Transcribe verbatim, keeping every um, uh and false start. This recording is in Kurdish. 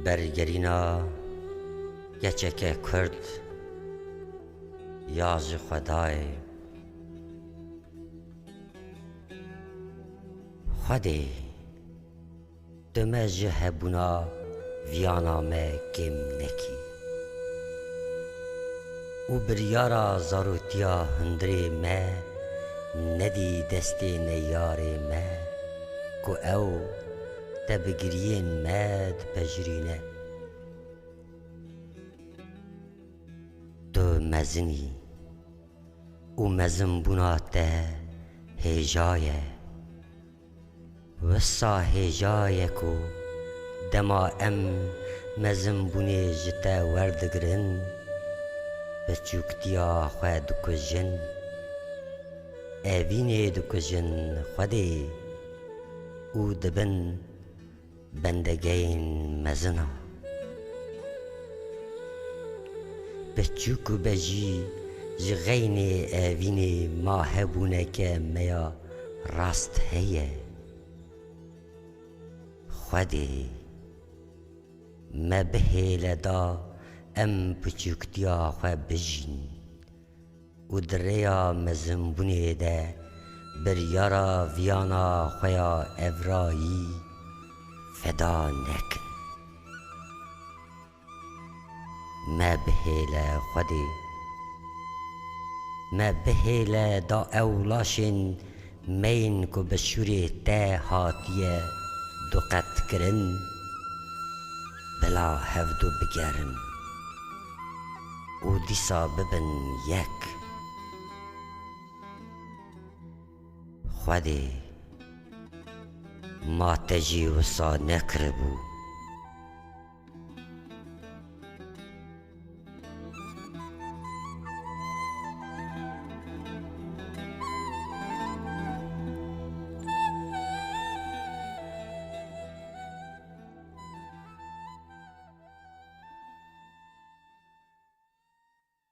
Bergerîna keçeke Kurd ya ji Xwedayê. Xwedê, tu me ji hebûna viyana me kêm nekî û biryara zarotiya hundirê me nedî destê neyarê me, ku ew te bi giriyên me dipejirîne. Tu mezin î û mezinbûna te hêja ye. Wisa hêja ye ku dema em mezinbûnê ji te werdigirin, piçûktiya xwe dikujin, evînê dikujin Xwedê û dibin bendegeyên mezin a. Piçûk û bejî ji xeynê evînê ma hebûneke me ya rast heye. Xwedê, me bihêle da em piçûktiya xwe bijîn û di rêya mezinbûnê de biryara viyana xwe ya evrayî feda nekin. Me bihêle Xwedê, me bihêle da ew laşên me yên ku bi şûrê te hatiye duqetkirin, bila hevdu bigerin û dîsa bibin yek. Xwedê, ma te jî wisa nekiribû,